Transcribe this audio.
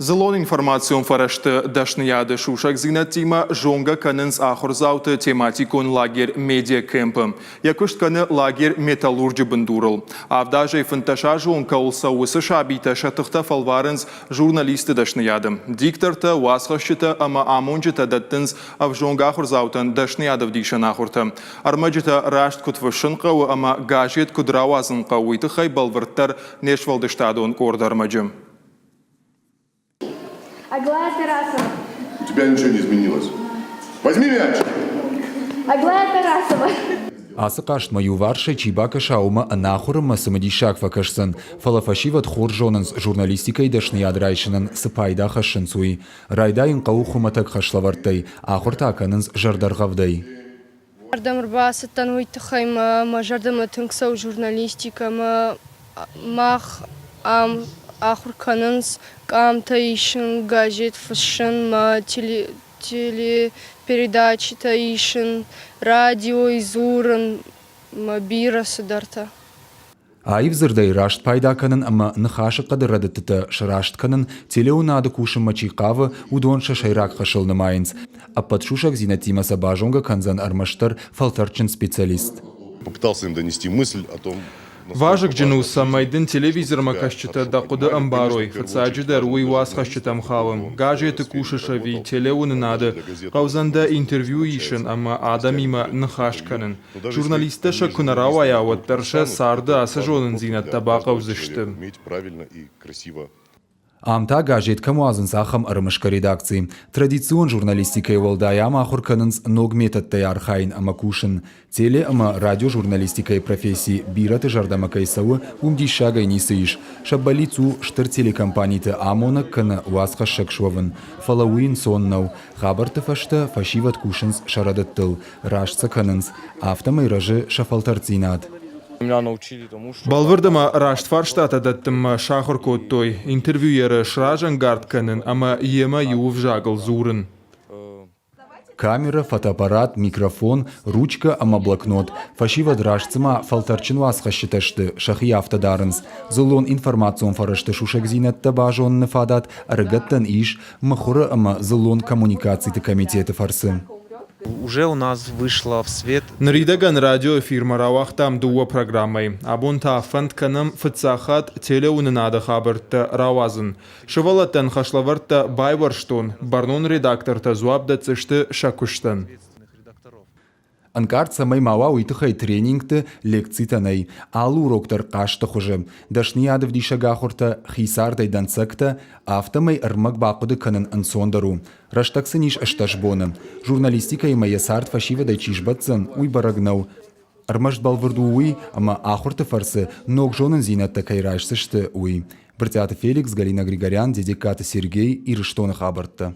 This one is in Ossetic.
Дзыллон информацион фӕрӕзты дӕсныйады сусӕгдзинӕдтимӕ зонгӕ кӕнынц ахуырдзауты тематикон лагерь «Медиакэмп-ы». Йӕ куыст кӕны лагерь «Металлурджы» бындурыл. Авд азӕй 15 азы онг кӕуыл цӕуы, уыцы сабитӕ сӕ тыхтӕ фӕлварынц журналистты дӕсныйады. Диктортӕ, уацхӕсджытӕ ӕмӕ амонджытӕ дӕттынц ӕвзонг ахуырдзаутӕн дӕсныйадӕвдисӕн ахуыртӕ. Ӕрмӕджытӕ раст куыд фыссын хъӕуы ӕмӕ газет куыд рауадзын хъӕуы, уый тыххӕй бӕлвырддӕр не сфӕлдыстадон къорды ӕрмӕджы. Аглая Тарасова. У тебя ничего не изменилось. Возьми мяч! Аглая Тарасова. Ацы хъазтмӕ иуварсӕй чи бакӕса, уымӕ ӕнахуыр ӕмӕ цымыдисаг фӕкӕсдзӕн, фӕлӕ фӕсивӕд хорз зонынц, журналистикӕйы дӕсныйад райсынӕн цы пайда хӕссынц, уый. Райдайын хъӕуы хуымӕтӕг хӕслӕвӕрдтӕй, ахуыр та кӕнынц зӕрдӕргъӕвдӕй. Ардӕм ӕрбацыдтӕн уый тыххӕй мӕ мӕ зӕрдӕмӕ тынг цӕуы журналистикӕ ӕмӕ мах ам ахуыр кӕнынц къамтӕ исын, газет фыссын мӕ телепередачитӕ исын, радиойы дзурын мӕ бирӕ цыдӕртӕ. Аив дзырдӕй раст пайда кӕнын ӕмӕ ныхасы хъӕды рӕдыдтытӕ сраст кӕнын телеуынады кусынмӕ чи хъавы, уыдон сӕ сӕйраг хӕсыл нымайынц. Ӕппӕт сусӕгдзинӕдтимӕ сӕ базонгӕ кӕндзӕн ӕрмӕстдӕр фӕлтӕрдджын специалист. Попытался им донести мысль о том, Вазыгджын у, цӕмӕй дын телевизормӕ кӕсджытӕ дӕ хъуыды ӕмбарой, фыццаджыдӕр уый уацхӕсджытӕм хауы. Газеты кусыс ӕви телеуынынады, хъӕудзӕн дӕ интервью исын ӕмӕ адӕмимӕ ныхас кӕнын. Журналисттӕ сӕ куы нӕ рауайа, уӕддӕр сӕ царды ацы зонындзинӕдтӕ бахъӕудзысты. Ам та газет кӕм уадзынц, ахӕм ӕрымысгӕ редакци. Традицион журналистикӕйы уӕлдай ам ахуыр кӕнынц ног методтӕй архайын ӕмӕ кусын. Теле ӕмӕ радиожурналистикӕйы професси бирӕты зӕрдӕмӕ кӕй цӕуы, уым диссагӕй ницы ис. Сӕ бӕллиц у стыр телекомпаниты амонӕг кӕнӕ уацхӕссӕг суӕвын. Фӕлӕ уый ӕнцон нӕу. Хабӕртты фӕстӕ фӕсивӕд кусынц сӕ рӕдыдтыл, раст сӕ кӕнынц, афтӕмӕй рӕзы сӕ фӕлтӕрддзинад. Бӕлвырд ӕмӕ раст фарстатӕ дӕттынмӕ сахуыр кодтой, интервьюеры сразӕнгард кӕнын ӕмӕ йемӕ иу ӕвзагыл дзурын. Камерӕ, фотоаппарат, микрофон, ручкӕ ӕмӕ блокнот. Фӕсивӕд раст цыма фӕлтӕрдджын уацхӕсджытӕ сты, сӕхи афтӕ дарынц. Дзыллон информацион фӕрӕзты сусӕгдзинӕдтӕ базоныны фадат ӕрыгӕттӕн ис мыхуыры ӕмӕ дзыллон коммуникациты комитеты фӕрцы. Уже у нас вышла в свет. Ныридӕгӕн радиоэфирмӕ рауагътам дыууӕ программӕйы. Абон та фӕнд кӕнӕм фыццаг хатт телеуынынады хабӕрттӕ рауадзын. Сывӕллӕттӕн хӕслӕвӕрдтӕ байуӕрстон, бӕрнон редактортӕ дзуапп дӕтдзысты сӕ куыстӕн. Ӕнкъард цӕмӕй ма уа, уый тыххӕй тренингты, лекцитӕ нӕй. Алы урок дӕр хъазты хуызы. Дӕсныйадӕвдисӕг ахуыртӕ, хи цардӕй дӕнцӕгтӕ, афтӕмӕй ӕрмӕг бахъуыды кӕнын ӕнцондӕр у. Рӕстӕг сын ис 18 боны. Журналистикӕимӕ йӕ цард фӕсивӕдӕй чи сбӕтдзӕн, уый бӕрӕг нӕу. Ӕрмӕст бӕлвырд у уый, ӕмӕ ахуырты фӕрцы ног зонындзинӕдтӕ кӕй райсдзысты, уый. Брытъиаты Феликс, Галина Григорян, Дедегкаты Сергей, Ирыстоны хабӕрттӕ.